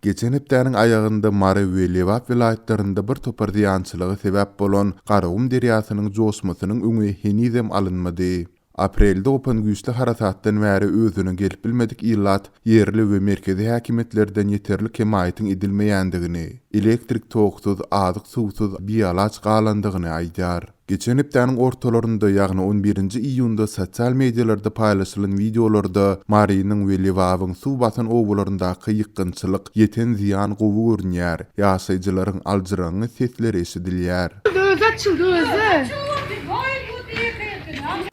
Geçen hepdäniň aýagynda Mary we Lebap welaýatlarynda bir topar zyýançylyga sebäp bolan Garagum derýasynyň joşmasynyň öňi henizem alynmady. Aprelde gopan güýçli harasatdan bäri özüne gelip bilmedik ilat ýerli we merkezi häkimiýetlerden ýeterlik hemaýatyň edilmeýändigini, elektrik toksuz, azyk-suwsuz bialaç galandygyny aýdýar. Geçen hepdäniň ortalarynda, ýagny on birinji iýunda sosial medialarda paýlaşylan wideolarda Marynyň we Lebabyň suw basan obalaryndaky ýykgynçylyk, ýeten zyýan gowy görünýär, ýaşaýjylaryň aljyraňňy sesleri eşidilýär. Özi açyldy özi.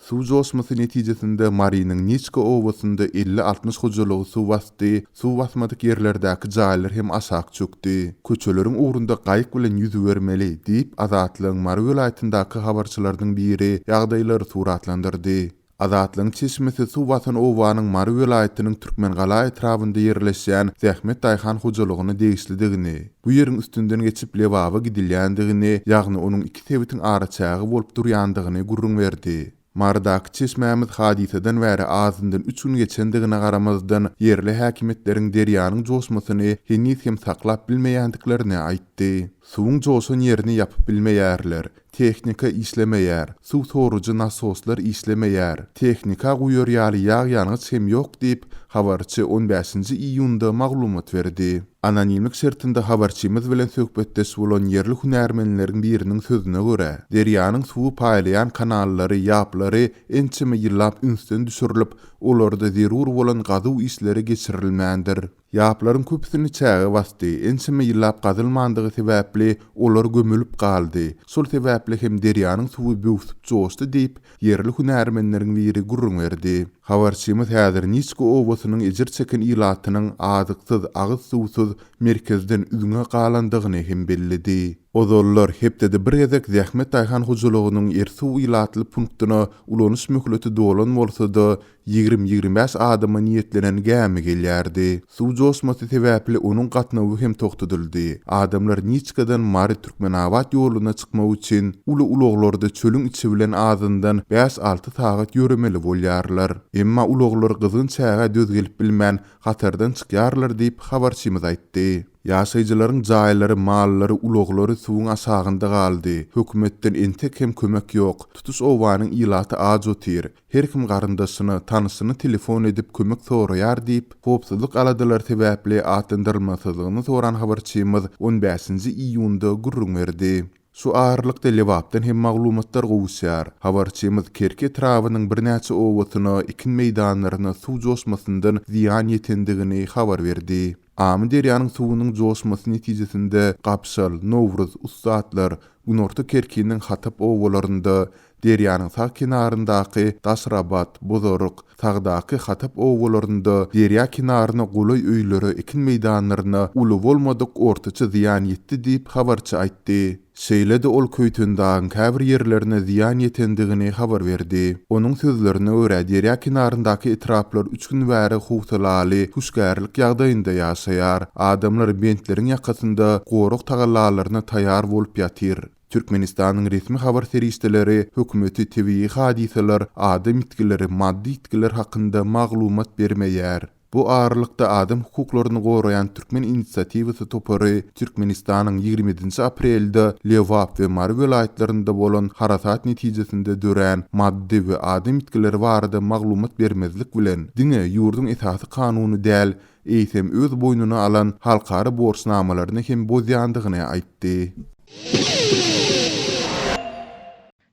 Suw joşmasy netijesinde Marynyň Niçka obasynda 50-60 hojalygy suw basdy, suw basmadyk ýerlerdäki jaýlar hem aşak çökdi. Köçeleriň ugrunda gaýyk bilen ýüzübermeli, diýip, Azatlygyň Mary welaýatyndaky habarçylarynyň biri ýagdaýlary suratlandyrdy. Azatlygyň çeşmesi suw basan obanyň Mary welaýatynyň Türkmengala etrabynda ýerleşýän Zähmet daýhan hojalygyna degişlidigini, bu ýeriň üstünden geçip Lebaba gidilýändigini, ýagny onuň iki sebitiň araçägi bolup durýandygyny gürrüň berdi. Marydaky çeşmämiz hadysadan bäri azyndan üç gün geçendigine garamazdan, ýerli häkimiýetleriň derýanyň joşmasyny heniz hem saklap bilmeýändiklerini aýtdy. Suwuň joşan ýerini ýapyp bilmeýärler. Tehnika işlemeýär, suw sorujy nasoslar işlemeýär, tehnika guýar ýaly ýag-ýangyç hem ýok diýip, habarçy on bäşinji iýunda maglumat berdi. Anonimlik şertinde habarçymyz bilen söhbetdeş bolan ýerli hünärmenleriň biriniň sözüne görä, derýanyň suwy paýlaýan kanallary, ýaplary ençeme ýyllap ünsden düşürilip, olarda zerur bolan gazuw işleri geçirilmändir. Ýaplaryň köpüsini çäge basdy, ençeme ýyllap gazylmandygy sebäpli, olar gömülip galdy. Şol sebäpli hem derýanyň suwy böwsüp joşdy diýip, ýerli hünärmenleriň biri gürrüň berdi. Habarçymyz häzir Niçka obasynyň ejir çeken ilatynyň azyksyz, agyz suwsuz, merkezden üzňe galandygyny hem belledi. Ozallar, hepdede bir gezek Zähmet daýhan hojalygynyň Ersuw ilatly punktuna ulanyş möhleti dolan bolsa-da, 20-25 adama niýetlenen gämi gelýärdi. Suw joşmasy sebäpli onuň gatnawy hem togtadyldy. Adamlar Niçkadan Mary-Türkmenabat ýoluna çykmak üçin uly ulaglarda çölüň içi bilen azyndan bäş-alty sagat ýöremeli bolýarlar. Emma ulaglar gyzgyn çägä döz gelip bilmän, hatardan çykýarlar diýip, habarçymyz aýtdy. Ýaşaýjylaryň jaýlary, mallary, ulaglary suwuň aşagynda galdy. Hökümetden entek hem kömek ýok. Tutuş obanyň ilaty aç otyr. Her kim garyndaşyna, tanyşyna telefon edip kömek soraýar diýip, howpsuzlyk aladalary sebäpli atlandyrylmasyzlygyny soran habarçymyz on bäşinji iýunda gürrüň berdi. Şu aralykda Lebapdan hem maglumatlar gowuşýar. Habarçymyz Kerki etrabynyň birnäçe obasyna, ekin meýdanlaryna suw joşmasyndan zyýan ýetendigini habar berdi. Amyderýanyň suwunyň joşmasy netijesinde Gapşal, Nowruz, Ussatlar, Günorta Kerkiniň Hatap obalarynda, Derýanyň sag kenaryndaky Daşrabat, Bozaryk, sagdaky Hatap obalarynda derýa kenaryna golaý öýlere, ekin meýdanlaryna uly bolmadyk ortaça zyýan ýetdi diýip, habarçy aýtdy. Şeýle-de ol Köýtendagyň käbir ýerlerine zyýan ýetendigini habar berdi. Onuň sözlerine görä, derýa kenaryndaky etraplar üç gün bäri howsalaly, hüşgärlik ýagdaýynda ýaşaýar. Adamlar bentleriň ýakasynda gorag tagallalaryna taýar bolup ýatyr. Türkmenistanyň resmi habar serişdeleri hökümeti tebigy hadysalar, adam ýitgileri, maddy ýitgiler hakynda maglumat bermeýär. Bu aralykda adam hukuklaryny goraýan Türkmen inisiatiwasy topary Türkmenistanyň 27-nji aprelde Lebap we Mary welaýatlarynda bolan harasat netijesinde dörän maddy we adam ýitgileri barada maglumat bermezlik bilen, diňe ýurduň esasy kanuny däl, eýsem öz boýnuna alan halkara borçnamalaryny hem bozýandygyny aýtdy.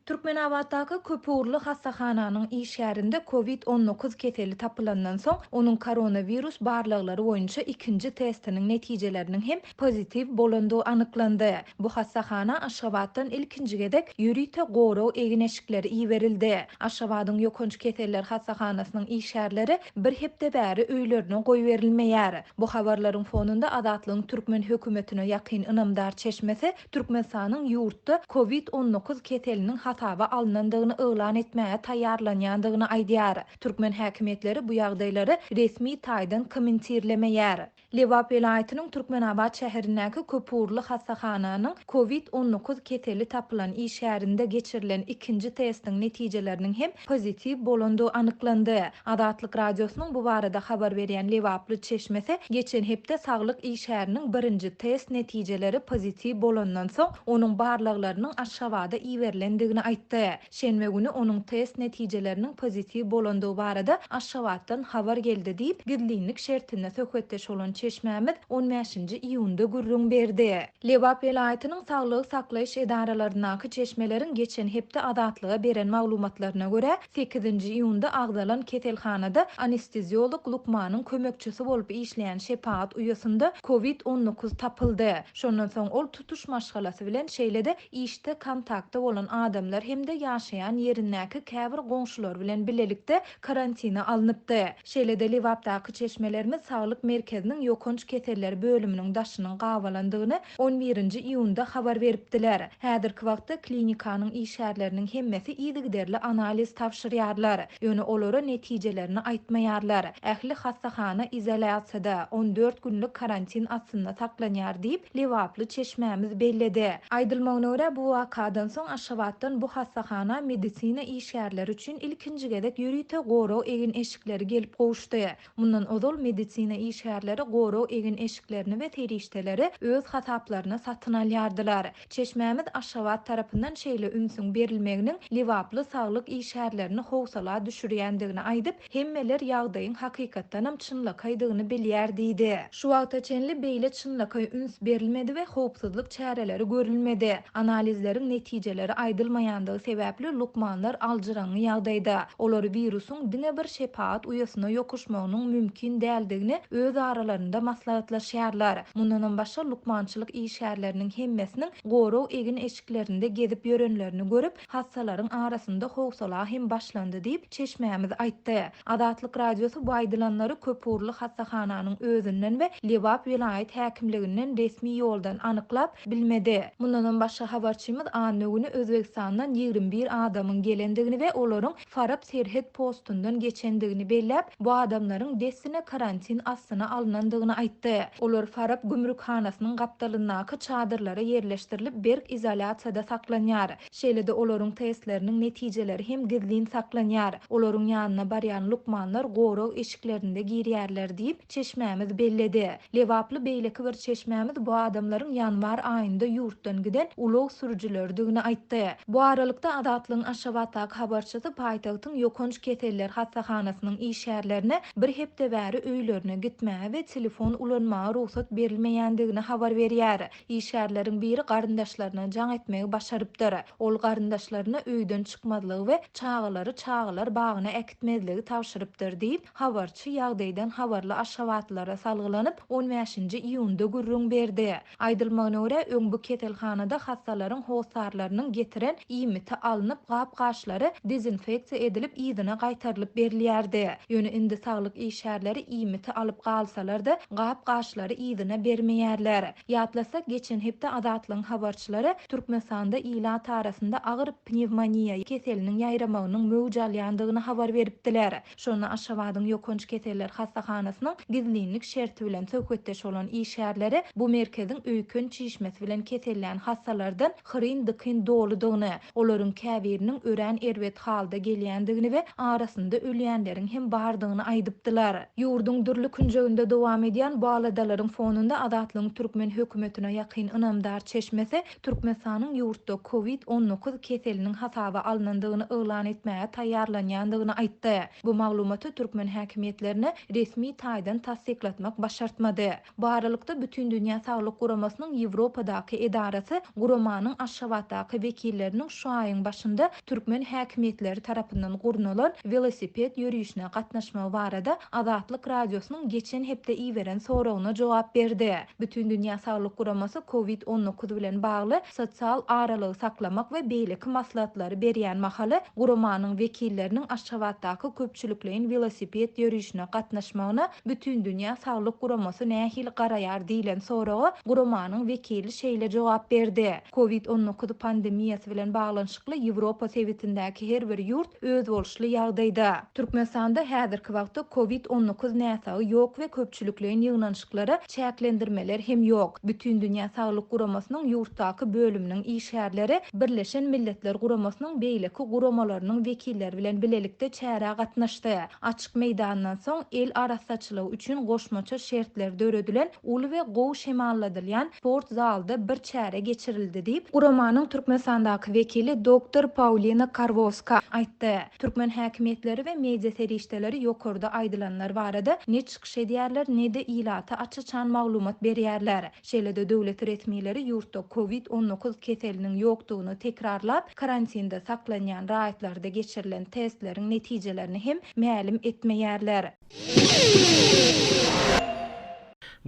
Türkmenabatdaky köpugurly hassahananyň işgärinde Covid 19 keseli tapylandan soň, onuň koronawirus barlaglary boýunça ikinji testiniň netijeleriniň hem pozitiw bolandygy anyklandy. Bu hassahana Aşgabatdan ilkinji gezek ýörite gorag egin-eşikleri iberildi. Aşgabadyň ýokanç keseller hassahanasynyň işgärleri bir hepde bäri öýlerine goýberilmeýär. Bu habarlaryň fonunda Azatlygyň türkmen hökümetine ýakyn ynamdar çeşmesi Türkmenistanyň ýurtda Covid 19 keseliniň. hasaba alnandygyny yglan etmäge taýýarlanýandygyny aýdýar. Türkmen häkimiýetleri bu ýagdaýlary resmi taýdan kommentirlemeýär. Lebap welaýatynyň Türkmenabat şäherindäki köpugurly hassahananyň Covid 19 keseli tapylan işgärinde geçirilen ikinji testiň netijeleriniň hem pozitiw bolandygy anyklandy. Azatlyk Radiosynyň bu barada habar berýän lebaply çeşmesi geçen hepde saglyk işgäriniň birinji test netijeleri pozitiw bolandan soň, onuň barlaglarynyň Aşgabada iberilendigini aýtdy. Şenbe güni onuň test netijeleriniň pozitiw bolandygy barada Aşgabatdan habar geldi diýip, gizlinlik şertinde söhbetdeş bolan çeşmämiz on bäşinji iýunda gürrüň berdi. Lebap welaýatynyň saglygy saklaýyş edaralaryndaky çeşmeleriň geçen hepde Azatlyga beren maglumatlaryna görä, sekizinji iýunda agzalan keselhanada anesteziolog lukmanyň kömekçisi bolup işleýän şepagat uýasynda Covid 19 tapyldy. Şondan soň ol tutuş maşgalasy bilen, şeýle-de işde kontaktda bolan adamlar hem-de ýaşaýan ýerindäki käbir goňşulary bilen bilelikde karantine alnypdy. Şeýle-de Lebapdaky çeşmelerimiz saglyk merkeziniň ýokanç keseller bölüminiň daşynyň gabalandygyny on birinji iýunda habar beripdiler. Häzirki wagtda klinikanyň işgärleriniň hemmesi yzygiderli analiz tabşyrýarlar. Ýöne olara netijelerini aýtmaýarlar. Ähli hassahana izolýasiýada, 14 günlük karantin astynda saklanýar diýip, lebaply çeşmämiz belledi. Aýdylmagyna görä, bu wakadan soň Aşgabatdan bu hassahana medisina işgärleri üçin ilkinji gezek ýörite gorag egin-eşikleri gelip gowuşdy. Mundan ozal medisina işgärleri gorag egin-eşiklerini we serişdeleri öz hasaplaryna satyn alýardylar. Çeşmämiz Aşgabat tarapyndan şeýle ünsüň berilmeginiň lebaply saglyk işgärlerini howsala düşürýändigini aýdyp, hemmeler ýagdaýyň hakykatdanam çynlakaýdygyny bilýär diýdi. Şu wagta çenli beýle çynlakaý üns berilmedi we howpsuzlyk çäreleri görülmedi. Analizleriň netijeleri aýdylmaýandygy sebäpli lukmanlar aljyraňňy ýagdaýda. Olar wirusyň diňe bir şepagat uýasyna ýokuşmagynyň mümkin däldigini öz aralarynda maslahatlaşýarlar. Mundanam başga lukmançylyk işgärleriniň hemmesiniň gorag egin-eşiklerinde gezip ýörenlerini görüp, hassalaryň arasynda howsala hem başlandy diýip, çeşmämiz aýtdy. Azatlyk Radiosy bu aýdylanlary köpugurly hassahananyň özünden we Lebap welaýat häkimliginden resmi ýoldan anyklap bilmedi. Mundanam başga habarçymyz anna güni Özbegistandan 21 adamyň gelendigini we olaryň Farap serhet postundan geçendigini belläp, bu adamlaryň dessine karantin astyna alnandygyny aýtdy. Olar Farap gümrükhanasynyň gapdalyndaky çadyrlara ýerleşdirilip, berk izolýasiýada saklanýar. Şeýle-de olaryň testleriniň netijeleri hem gizlin saklanýar. Olaryň ýanyna barýan lukmanlar gorag eşiklerinde girýärler diýip, çeşmämiz belledi. Lebaply beýleki bir çeşmämiz bu adamlaryň ýanwar aýynda ýurtdan giden ulag sürüjileridigini aýtdy. Bu aralykda, Azatlygyň Aşgabatdaky habarçysy paýtagtyň ýokanç keseller hassahanasynyň işgärlerine bir hepde bäri öýlerine gitmäge we telefon ulanmaga rugsat berilmeýändigini habar berýär. Işgärleriň biri garyndaşlaryna jaň etmegi başarypdyr. Ol garyndaşlaryna öýden çykmazlygy we çagalary çagalar bagyna äkitmezligi tabşyrypdyr diýip, habarçy ýagdaýdan habarly aşgabatlylara salgylanyp, on bäşinji iýunda gürrüň berdi. Aýdylmagyna görä, öň bu keselhanada hassalaryň hossarlarynyň getiren iýmiti alnyp, gap-gaçlary dezinfeksiýa edilip yzyna gaýtarylyp berilýärdi. Ýöne indi saglyk işgärleri iýmiti alyp galsalar-da, gap-gaçlary yzyna bermeýärler. Ýatlasak, geçen hepde Azatlygyň habarçylary Türkmenistanda ilat arasynda agyr pnewmoniýa keseliniň ýaýramagynyň möwç alýandygyny habar beripdiler. Şonda Aşgabadyň ýokanç keseller hassahanasynyň gizlinlik şerti bilen söhbetdeş bolan işgärleri bu merkeziň öýken çişmesi bilen kesellän hassalardan hyryn-dykyn doludygyny, olaryň käbiriniň örän erbet halda gelýändigini we arasynda ölýänleriň hem bardygyny aýdypdylar. Ýurduň dürli künjeginde dowam edýän bu aladalaryň fonunda Azatlygyň türkmen hökümetine ýakyn ynamdar çeşmesi Türkmenistanyň ýurtda Covid 19 keseliniň hasaba alnandygyny yglan etmäge taýýarlanýandygyny aýtdy. Bu maglumaty türkmen häkimiýetlerine resmi taýdan tassyklatmak başartmady. Bu aralykda, Bütindünýä Saglyk Guramasynyň Ýewropadaky edarasy guramanyň Aşgabatdaky wekilleriniň şu aýyň başynda türkmen häkimiýetleri tarapyndan gurnalan welosiped ýörişine gatnaşmagy barada Azatlyk Radiosynyň geçen hepde iberen soragyna jogap berdi. Bütindünýä Saglyk Guramasy Covid 19 bilen bagly sosial aralygy saklamak we beýleki maslahatlary berýän mahaly, guramanyň wekilleriniň Aşgabatdaky köpçülikleýin welosiped ýörişine gatnaşmagyna Bütindünýä Saglyk Guramasy nähili garaýar diýlen soraga guramanyň wekili şeýle jogap berdi, Covid 19 pandemiýasy bilen bagly. baglanyşykly Ýewropa sebitindäki her bir ýurt özboluşly ýagdaýda. Türkmenistanda häzirki wagtda Covid 19 näsagy ýok we köpçülikleýin ýygnanyşyklara çäklendirmeler hem ýok. Bütindünýä Saglyk Guramasynyň ýurtdaky bölüminiň işgärleri Birleşen Milletler Guramasynyň beýleki guramalarynyň wekilleri bilen bilelikde çärä gatnaşdy. Açyk meýdandan soň el arassaçylygy üçin goşmaça şertler döredilen uly we gowy şemalladylýan sport zalda bir çäre geçirildi diýip, guramanyň Türkmenistandaky wekili doktor Paulina Karwowska aýtdy. Türkmen häkimiýetleri we media serişdeleri ýokarda aýdylanlar barada ne çykyş edýärler, ne-de ilata aç-açan maglumat berýärler. Şeýle-de döwlet resmileri ýurtda Covid 19 keseliniň ýokdugyny tekrarlap, karantinde saklanýan raýatlarda geçirilen testleriň netijelerini hem mälim etmeýärler.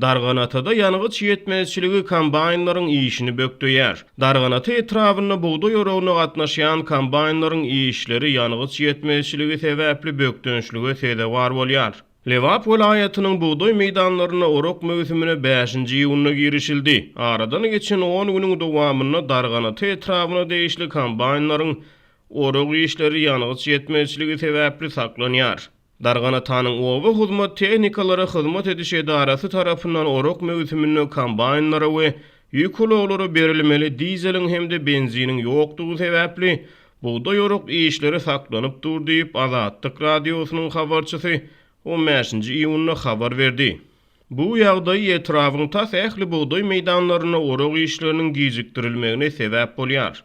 Darganatada ýangyç ýetmezçiligi kombaýnlaryň işini bökdeýär. Darganata etrabynda bugdaý oragyna gatnaşýan kombaýnlaryň işleri ýangyç ýetmezçiligi sebäpli bökdençlige sezewar bolýar. Lebap welaýatynyň bugdaý meýdanlarynda orak möwsümine bäşinji iýunda girişildi. Aradan geçen on günüň dowamynda Darganata etrabyna degişli kombaýnlaryň orak işleri ýangyç ýetmezçiligi sebäpli saklanýar. Darganatanyň oba hyzmat tehnikalara hyzmat ediş edarasy tarapyndan orak möwsüminde kombaýnlara we ýük ulaglara berilmeli dizeliň hem-de benziniň ýokdugy sebäpli, bugdaý orak işleri saklanyp dur diýip, Azatlyk Radiosynyň habarçysy on bäşinji iýunda habar berdi. Bu ýagdaý etrabyň tas ähli bugdaý meýdanlarynda orak işleriniň gijikdirilmegine sebäp bolýar.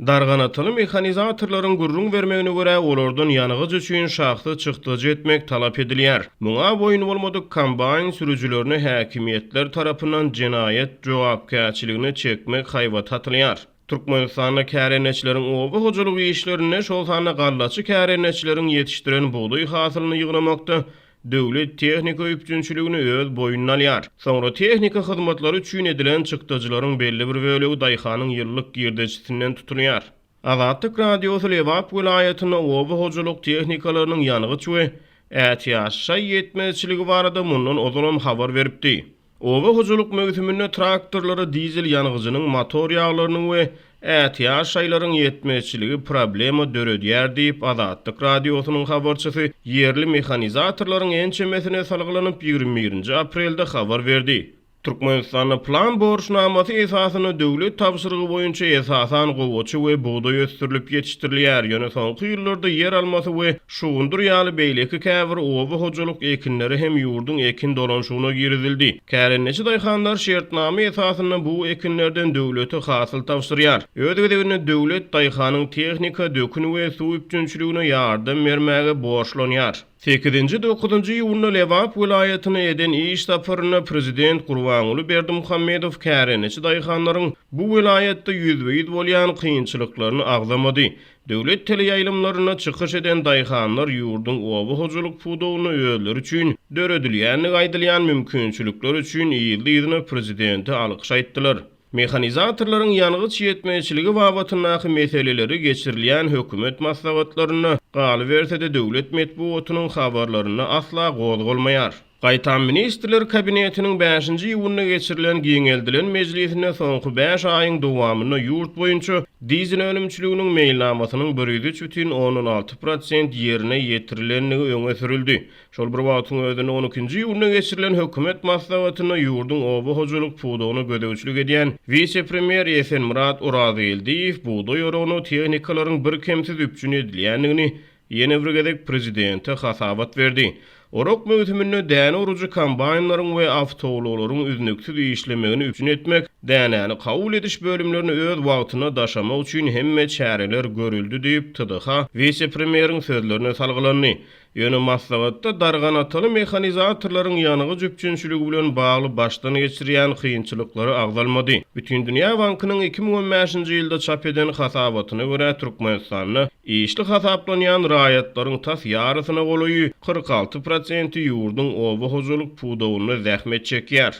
Darganataly mehanizatorlaryň gürrüň bermegine görä, olardan ýangyç üçin şahsy çykdajy etmek talap edilýär. Muňa boýun bolmadyk kombaýn sürüjilerine häkimiýetler tarapyndan jenaýat jogapkärçiligine çekmek haýbaty atylýar. Türkmenistanda kärendeçileriň oba hojalyk işlerinde, şol sanda gallaçy kärendeçileriň ýetişdiren bugdaý hasylyny ýygnamakda döwlet tehnika üpjünçiligini öz boýnuna alýar. Soňra tehnika hyzmatlary üçin edilen çykdajylaryň belli bir bölegi daýhanyň ýyllyk girdejisinden tutulýar. Azatlyk Radiosy Lebap welaýatynda oba hojalyk tehnikalarynyň ýangyç we ätiýaç şaý ýetmezçiligi barada mundan ozalam habar beripdi. Oba hojalyk möwsüminde traktorlara dizel ýangyjynyň, motor ýaglarynyň we ätiýaç şaýlaryň ýetmezçiligi problema döredýär diýip, Azatlyk Radiosynyň habarçysy ýerli mehanizatorlaryň ençemesine salgylanyp, 21-nji aprelde habar berdi. Türkmenistanda plan borçnamasy esasynda döwlet tabşyrygy boýunça esasan gowaça we bugdaý ösdürilip ýetişdirilýär, ýöne soňky ýyllarda ýer almasy we Şugundyr ýaly beýleki käbir oba hojalyk ekinleri hem ýurduň ekin dolanyşygyna girizildi. Kärendeçi daýhanlar şertnama esasynda bu ekinlerden döwlete hasyl tabşyrýar. Öz gezeginde döwlet daýhanyň tehnika, dökün we suw üpjünçiligine ýardam bermäge borçlanýar. Sekizinji, dokuzynjy iýunda Lebap welaýatyna eden iş saparynda prezident Gurbanguly Berdimuhamedow kärendeçi daýhanlaryň bu welaýatda ýüzbe-ýüz bolýan kynçylyklaryny agzamady. Döwlet teleýaýlymlarynda çykyş eden daýhanlar ýurduň oba hojalyk pudagynda özleri üçin döredilýändigi aýdylýan mümkinçilikler üçin yzly-yzyna prezidente alkyş aýtdylar. Mehanizatorlaryň ýangyç ýetmezçiligi babatyndaky meseleleri geçirilýän hökümet maslahatlarynda, galyberse-de döwlet metbugatynyň habarlarynda asla gozgalmaýar. Gaýtam Ministrler Kabinetiniň bäşinji iýunda geçirilen giňeldilen mejlisinde soňky bäş aýyň dowamynda ýurt boýunça dizel önümçiliginiň meýilnamasynyň 103 bütin ondan alty prosent ýerine ýetirilendigi öňe sürüldi. Şol bir wagtyň özünde on ikinji iýunda geçirilen hökümet maslahatynda ýurduň oba hojalyk pudagyna gözegçilik edýän wise-premýer Esenmyrat Orazgeldiýew bugdaý oragyna tehnikalaryň birkemsiz üpjün edilýändigini Ýene bir gezek prezidente hasabat berdi. Orak möwsüminde däne urujy kombaýnlaryň we awtoulaglaryň üznüksiz işlemegini üpjün etmek, dänäni kabul ediş bölümlerine öz wagtynda daşamak üçin hemme çäreler görüldi diýip, TDH wise-premýeriň sözlerine salgylandy. Ýöne maslahatda darganataly mehanizatorlaryň ýangyç üpjünçiligi bilen bagly başdan geçirýän kynçylyklary agzalmady. Bütindünýä bankynyň 2015-nji ýylda çap eden hasabatyna görä, Türkmenistanda işli hasaplanýan raýatlaryň tas ýarysyna golaýy, 46 prosenti ýurduň oba hojalyk pudagynda zähmet çekýär.